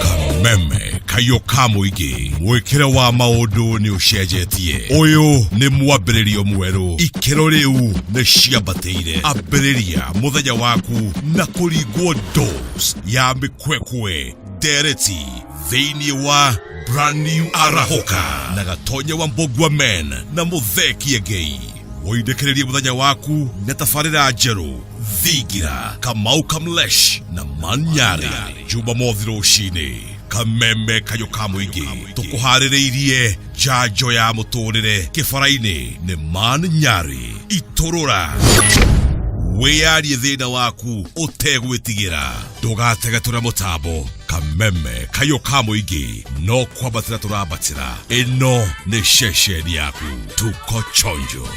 Kameme kayo ka mũingĩ, mwĩkĩre wa maũndũ nĩ ũcenjetie. Ũyũ nĩ mwambĩrĩrio mwerũ, ikĩro rĩu nĩ ciambatĩire. Ambĩrĩria mũthenya waku na kũringwo dose ya mĩkwekwe, ndereti thĩinĩ wa Brand New Arahũka na Gatonye wa Mbũgua Men na Mũthee Kĩengei. Wĩindĩkĩrĩrie mũthenya waku na tabarĩra njerũ Thingira, Kamau Kamlesh na Manyari, Jumamothi rũcinĩ. Kameme kayũ ka mũingĩ tũkũharĩrĩirie njanjo ya mũtũrĩre kĩbara-inĩ nĩ Man Nyari. Itũrũra, wĩyarie thĩna waku ũtegwĩtigĩra, ndũgatege tũrĩa mũtambo. Kameme kayũ ka mũingĩ no kwambatĩra tũrambatĩra. Ĩno nĩ ceceni yaku, tuko chonjo.